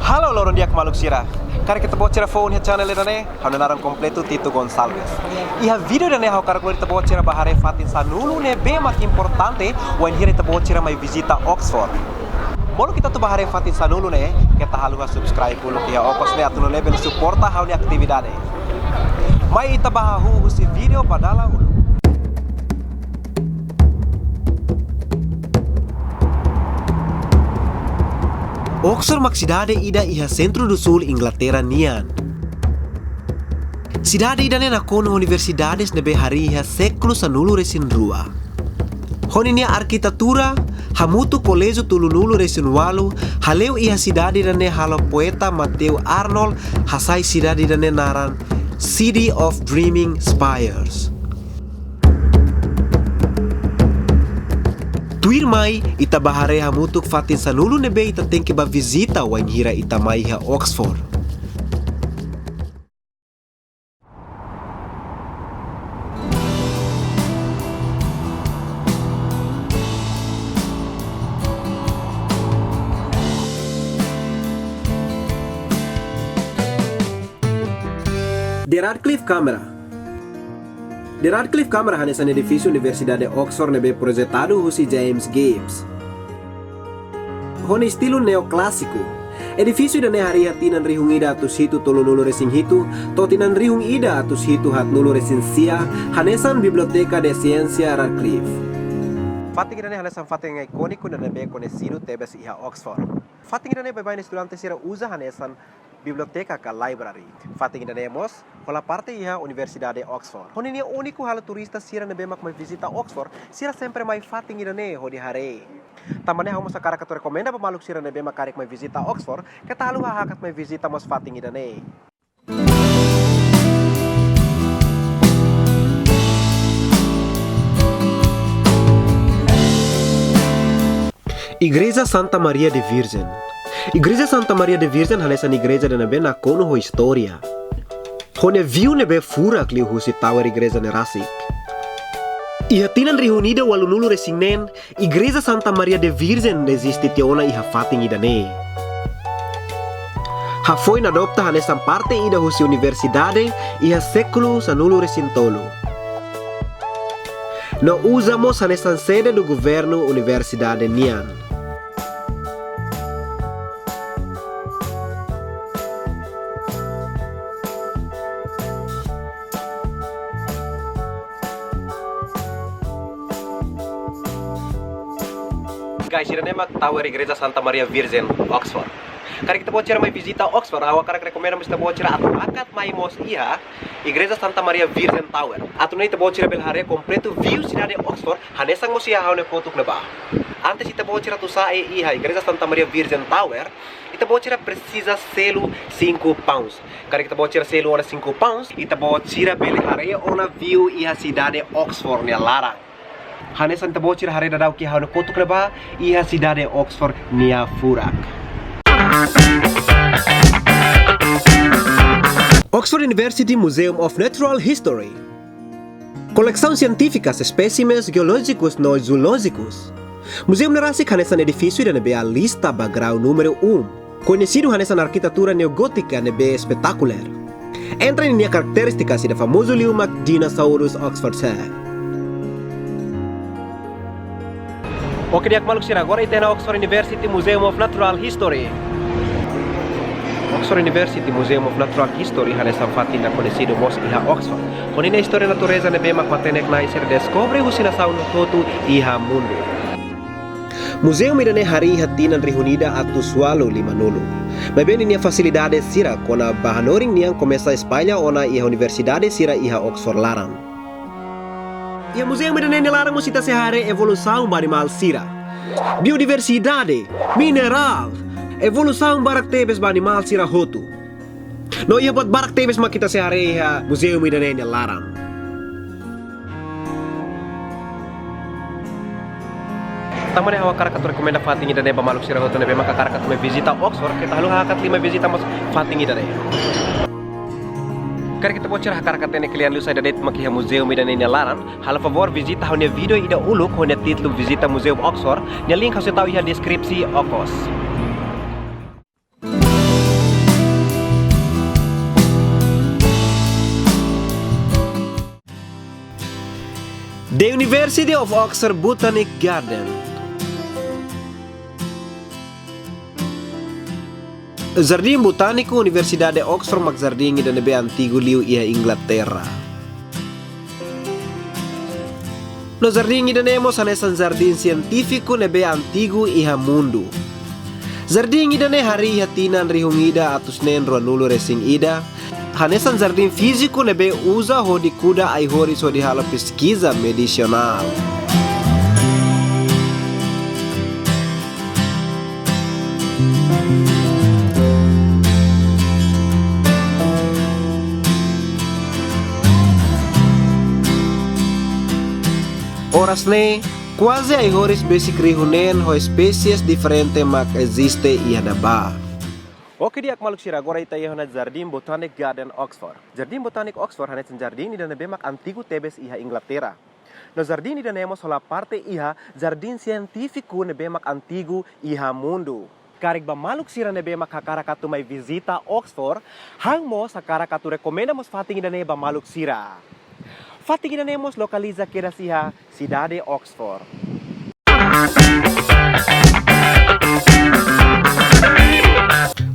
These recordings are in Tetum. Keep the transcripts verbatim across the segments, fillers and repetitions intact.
Halo, loron di'ak maluk sira. Karik ita-boot sira foun iha channel ida-ne'e, ha'u-nia naran kompletu Tito Gonçalves. Iha vídeo ida-ne'e ha'u hakarak lori ita-boot sira bá haree fatin sanulu ne'ebé mak importante wainhira ita-boot sira mai vizita Oxford. Molok ita atu bá haree fatin sanulu ne'e, keta haluha subscribe uluk iha okos ne'e atu nune'e bele suporta ha'u-nia atividade. Mai ita bá hahú husi vídeo ba dala uluk. Oxford mak sidade ida iha sentru do sul Inglaterra nian. Sidade ida-ne'e nakonu universidades ne'ebé harii iha sékulu sanulu-resin-rua. Ho ninia arkitetura, hamutuk Koléjiu Tolunulu-resin-Ualu, hale'u iha sidade ida-ne'e halo poeta Matthew Arnold hasai sidade ida-ne'e naran City of Dreaming Spires. Tuirmai, ita bá haree hamutuk fatin sanulu ne'ebé ita tenke bá vizita wainhira ita mai iha Oxford. The Radcliffe Camera. The Radcliffe Camera hanesan edifísiu Universidade Oxford ne'ebé projetadu husi James Gibbs. Ho nia estilu neoklásiku. Edifísiu ida-ne'e harii iha tinan rihun ida atus hitu tolunulu-resin-hitu, to'o tinan rihun ida atus hitu haatnulu-resin-sia, hanesan Biblioteca de Ciencia Radcliffe. Fatin ida-ne'e hanesan fatin ikóniku ida ne'ebé koñesidu tebes iha Oxford. Fatin ida-ne'e baibain estudante sira uza hanesan biblioteka ka library. Fatin ida-ne'e mós hola parte iha Universidade Oxford. Ho ninia úniku halo turista sira ne'ebé mak mai vizita Oxford, sira sempre mai fatin ida-ne'e hodi haree. Tanba ne'e ha'u mós hakarak atu rekomenda ba maluk sira ne'ebé mak karik mai vizita Oxford, keta haluha hakat mai vizita mós fatin ida-ne'e. Igreja Santa Maria de Virgem. Igreja Santa Maria de Virgem hanesan igreja ida ne'ebé nakonu ho istória. Ho nia view ne'ebé furak liu husi tower igreja ne'e rasik. Iha tinan rihun ida ualunulu-resin-neen, Igreja Santa Maria de Virgem eziste tiha ona iha fatin ida-ne'e. Hafoin adopta hanesan parte ida husi universidade iha sékulu sanulu-resin-tolu. No uza mós hanesan sede do governu universidade nian. Guys, ida-ne'e mak tower Igreja Santa Maria Virgem, Oxford. Karik ita-boot sira mai vizita Oxford, ha'u hakarak rekomenda mós ita-boot sira atu hakat mai mós iha Igreja Santa Maria Virgem Tower. Atu nune'e ita-boot sira bele haree kompletu view sidade Oxford, hanesan mós iha ha'u-nia kotuk ne'ebá. Antes ita-boot sira atu sa'e iha Igreja Santa Maria Virgem Tower, ita-boot sira presiza selu cinco pounds. Karik ita-boot sira selu ona cinco pounds, ita-boot sira bele haree ona view iha sidade Oxford nia laran. Hanesan ita-boot sira haree daudauk iha ha'u-nia kotuk ne'ebá, iha sidade Oxford nia furak. Oxford University Museum of Natural History. Kolesaun sientífikas, espésimes jeolójikus no zoolójikus. Muzeu ne'e rasik hanesan edifísiu ida ne'ebé alista ba grau númeru um. Koñesidu hanesan arkitetura neogótika ne'ebé espetakulár. Entre ninia karakterístika sira famozu liu mak Dinosaurus Oxfordshire. Oke, di'ak maluk sira, agora ita iha ona Oxford University Museum of Natural History. Oxford University Museum of Natural History hanesan fatin ida koñesidu mós iha Oxford. Ho ninia istória natureza ne'ebé mak matenek-na'in sira deskobre husi nasaun hotu iha mundu. Muzeu ida-ne'e harii iha tinan rihun ida atus ualu limanulu. Maibé ninia fasilidade sira kona-ba hanorin nian komesa espalla ona iha universidade sira iha Oxford laran. Iha muzeu ida-ne'e nia laran mós ita sei haree evolusaun ba animál sira, biodiversidade, minerál, evolusaun barak tebes ba animál sira hotu. No iha buat barak tebes mak ita sei haree iha muzeu ida-ne'e nia laran. Tanba ne'e ha'u hakarak atu rekomenda fatin ida-ne'e ba maluk sira hotu ne'ebé mak hakarak atu mai vizita Oxford, keta haluha hakat liu mai vizita mós fatin ida-ne'e. Karik ita-boot sira hakarak hatene kle'an liu saida de'it mak iha muzeu ida-ne'e nia laran, halo favór vizita ha'u-nia vídeo ida uluk ho nia títulu Vizita Museum Oxford, nia link ha'u sei tau iha deskripsi okos. The University of Oxford Botanic Garden. Jardín Botániku Universidade Oxford mak jardín ida ne'ebé antigu liu iha Inglaterra. No jardín ida-ne'e mós hanesan jardín sientífiku ne'ebé antigu iha mundu. Jardín ida-ne'e harii iha tinan rihun ida atus neen ruanulu resin ida, hanesan jardín fíziku ne'ebé uza hodi kuda ai-horis hodi halo peskiza medisinál. Oras ne'e, kuaze ai-horis besik rihun neen ho espésies diferente mak eziste iha ne'ebá. Oke, di'ak maluk sira, agora ita iha ona Jardín Botanic Garden Oxford. Jardín Botanic Oxford hanesan jardín ida ne'ebé mak antigu tebes iha Inglaterra. No jardín ida-ne'e mós hola parte iha jardín sientífiku ne'ebé mak antigu iha mundu. Karik ba maluk sira ne'ebé mak hakarak atu mai vizita Oxford, ha'u mós hakarak atu rekomenda mós fatin ida-ne'e ba maluk sira. Fatin ida-ne'e mós lokaliza kedas iha sidade Oxford.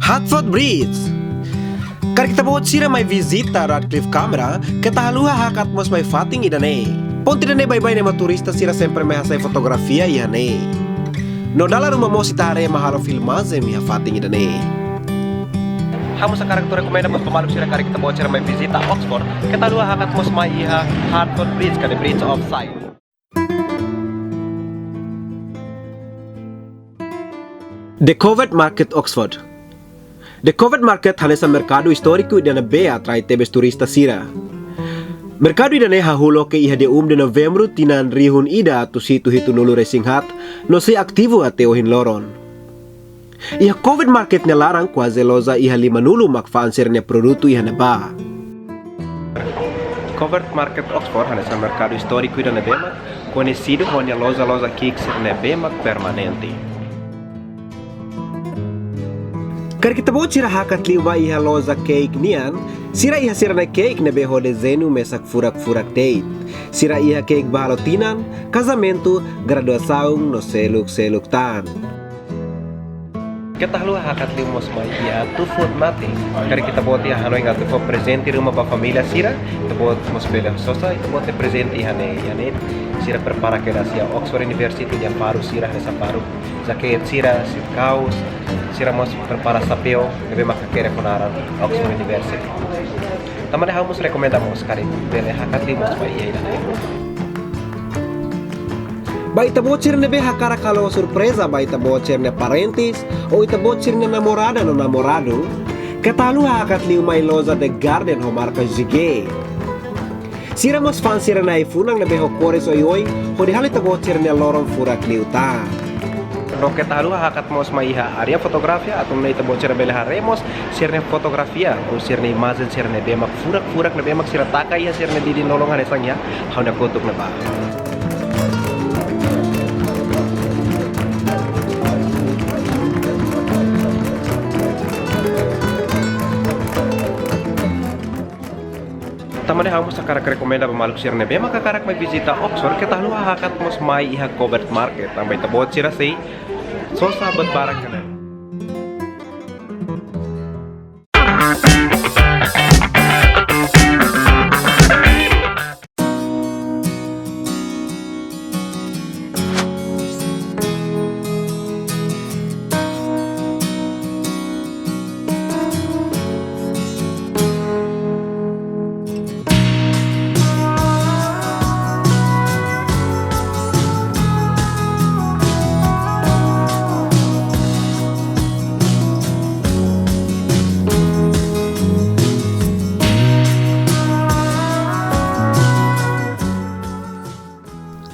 Hertford Bridge. Karik ita-boot sira mai vizita Radcliffe Camera, keta haluha hakat mós mai fatin ida-ne'e. Ponte ida-ne'e baibain ema turista sira sempre mai hasai fotografia iha ne'e. No dala ruma mós ita haree ema halo filmajen iha fatin ida-ne'e. Ha'u mós hakarak atu rekomenda mós ba maluk sira karik ita-boot sira mai vizita Oxford, keta haluha hakat mós mai iha Hertford Bridge, ka the Bridge of Sighs. The Covered Market Oxford. The Covered Market hanesan merkadu istóriku ida ne'ebé atrai tebes turista sira. Merkadu ida-ne'e hahú loke iha dia um de Novembru tinan rihun ida atus hitu hitunulu resin haat, no sei ativu até ohin loron. Iha Covered Market nia laran kuaze loja iha limanulu mak fa'an sira-nia produtu iha ne'ebá. Covered Market Oxford hanesan merkadu istóriku ida ne'ebé mak koñesidu ho nia loja-loja ki'ik sira ne'ebé mak permanente. Karik ita-boot sira hakat liu ba iha loja keik nian, sira iha sira-nia keik ne'ebé ho dezeñu mesak furak-furak de'it. Sira iha keik ba halo tinan, kazamentu, graduasaun no seluk-seluk tan. Keta haluha hakat liu mós mai iha Two Foot Nothing. Karik ita-boot iha hanoin atu fó prezente ruma ba família sira, ita-boot mós bele sosa ita-boot nia prezente iha ne'e, iha ne'e. Sira prepara kedas iha Oxford University nia faru sira, hanesan faru, jaket sira, sira kaus, sira mós prepara xapeu ne'ebé mak hakerek ho naran Oxford University. Tanba ne'e ha'u mós rekomenda mós karik bele hakat liu mós mai iha ida-ne'e. Ba ita-boot sira ne'ebé hakarak halo surpreza ba ita-boot sira-nia parentes, ou ita-boot sira-nia namorada no namoradu, keta haluha hakat liu mai loja The Garden ho marka Jige. Sira mós fa'an sira-nia ai-funan ne'ebé ho kores oioin, hodi halo ita-boot sira-nia loron furak liután. No keta haluha hakat mós mai iha área fotografia, atu nune'e ita-boot sira bele haree mós sira-nia fotografia, ou sira-nia imajen sira ne'ebé mak furak-furak ne'ebé mak sira taka iha sira-nia didin lolon hanesan iha ha'u-nia kotuk ne'ebá. Tanba ne'e ha'u mós hakarak rekomenda ba maluk sira ne'ebé mak hakarak mai vizita Oxford, keta haluha hakat mós mai iha Covered Market, tanba ita-boot sira sei sosa buat barak iha ne'e.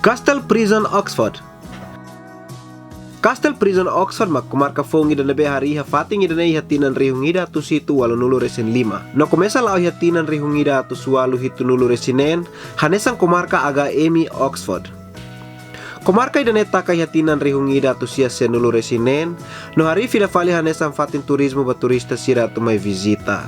Castle Prison Oxford. Castle Prison Oxford mak komarka foun ida ne'ebé harii iha fatin ida-ne'e iha tinan rihun ida atus hitu ualunulu resin lima. No komesa la'o iha tinan rihun ida atus ualu hitunulu resin neen, hanesan komarka H M Oxford. Komarka ida-ne'e taka iha tinan rihun ida atus sia sianulu resin neen, no harii fila fali hanesan fatin turizmu ba turista sira atu mai vizita.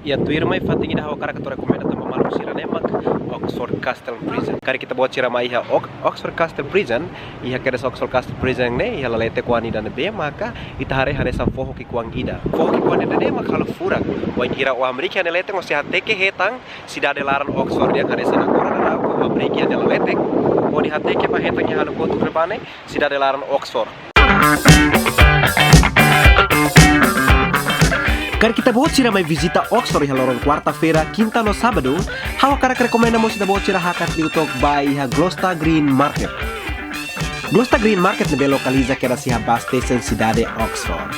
Iha tuirmai fatin ida ha'u hakarak atu rekomenda tan ba maluk sira ne'e mak Oxford Castle Prison. Karik ita-boot sira mai iha Ox-, Oxford Castle Prison, iha kedas Oxford Castle Prison ne'e, iha laletek oan ida ne'ebé maka ita haree hanesan foho ki'ikoan ida. Foho ki'ikoan ida ne'e mak halo furak. Wainhira ó hamriik iha ne'e leten ó sei hateke hetan sidade laran Oxford nian hanesan agora daudaun ó hamriik iha ne'e laletek. Hodi hateke ba hetan iha ha'u-nia kotuk ne'ebá ne'e, sidade laran Oxford. Karik ita-boot sira mai vizita Oxford iha loron kuarta-feira, kinta no sábadu, ha'u hakarak rekomenda mós ita-boot sira hakat liu took ba iha Gloucester Green Market. Gloucester Green Market ne'ebé lokaliza kedas iha bus station sidade Oxford.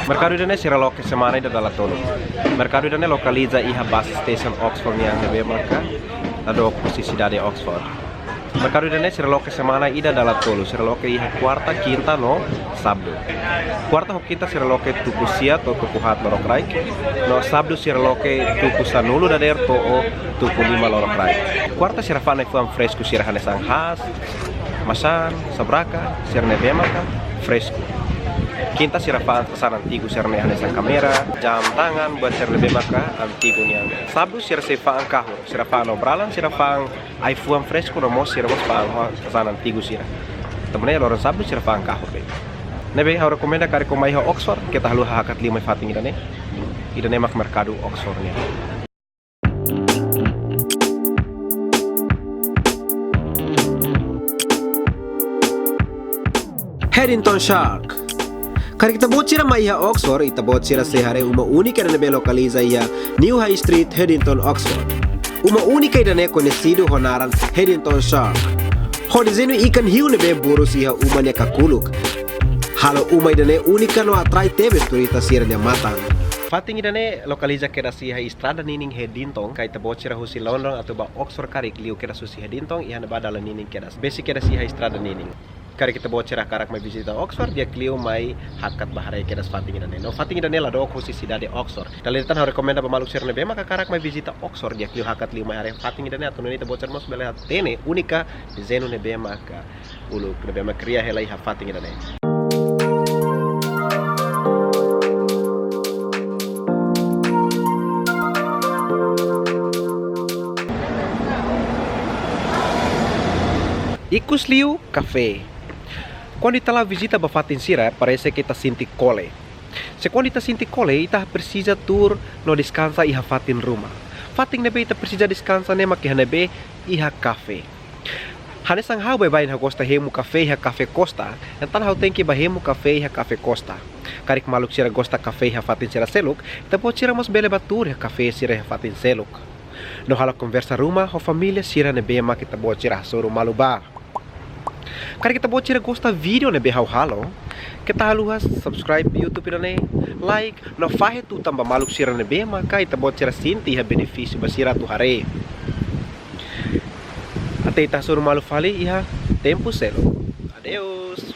Merkadu ida-ne'e sira loke semana ida dala tolu. Merkadu ida-ne'e lokaliza iha bus station Oxford nian ne'ebé maka ladún husi sidade Oxford. Merkadu ida-ne'e sira loke semana ida dala tolu, sira loke iha kuarta, kinta no sábadu. Kuarta ho kinta sira loke tuku sia to'o tuku haat lorokraik, no sábadu sira loke tuku sanulu dadeer to'o tuku lima lorokraik. Kuarta sira fa'an ai-fuan fresku sira hanesan haas, masan, sabraka, sira ne'ebé maka fresku. Kinta sira fa'an sasán antigu sira-ne'e hanesan kamera, jam tangan, buat sira ne'ebé maka antigu nian. Sábadu sira sei fa'an kahur, sira fa'an obralan, sira fa'an ai-fuan fresku no mós sira mós fa'an ho sasán antigu sira. Tanba ne'e loron sábadu sira fa'an kahur de'it. Ne'ebé ha'u rekomenda karik ó mai iha Oxford, keta haluha hakat liu mai fatin ida-ne'e. Ida-ne'e mak merkadu Oxford nian. Haddington Shark. Karik ita-boot sira mai iha Oxford, ita-boot sira sei haree uma únika ida ne'ebé lokaliza iha New High Street, Haddington, Oxford. Uma únika ida-ne'e koñesidu ho naran Haddington Shark, ho dezeñu ikan hiu ne'ebé burus iha uma nia kakuluk, halo uma ida-ne'e únika no atrai tebes turista sira-nia matan. Fatin ida-ne'e lokaliza kedas iha estrada ninin Haddington, karik ita-boot sira husi London atu ba Oxford karik liu kedas husi Haddington, iha ne'ebá dalan ninin kedas. Besik kedas iha estrada ninin. Karik ita-boot sira hakarak mai vizita Oxford, di'ak liu mai hakat ba haree kedas fatin ida-ne'e. No fatin ida-ne'e la dook husi sidade Oxford. Dala ida tan ha'u rekomenda ba maluk sira ne'ebé maka hakarak mai vizita Oxford, di'ak liu hakat liu mai haree fatin ida-ne'e, atu nune'e ita-boot sira mós bele hatene únika dezeñu ne'ebé maka uluk ne'ebé mak kria hela iha fatin ida-ne'e. Ikusliu kafé. Kuandu ita la'o vizita ba fatin sira, parese ke ita sente kole. Se kuandu ita sente kole, ita presiza tuur no deskansa iha fatin ruma. Fatin ne'ebé ita presiza deskansa ne'e mak iha ne'ebé, iha kafé. Hanesan ha'u baibain ha'u gosta hemu kafé iha Café Costa, entaun ha'u tenke ba hemu kafé iha Café Costa. Karik maluk sira gosta kafé iha fatin sira seluk, ita-boot sira mós bele ba tuur iha kafé sira iha fatin seluk, no halo konversa ruma ho família sira ne'ebé mak ita-boot sira hasoru malu ba. Karik ita-boot sira gosta vídeo ne'ebé ha'u halo, keta haluha subscribe YouTube ida-ne'e, like, no fahe tutan ba maluk sira ne'ebé maka ita-boot sira sente iha benefísiu ba sira atu haree. Até ita hasoru malu fali iha tempu seluk. Adeus.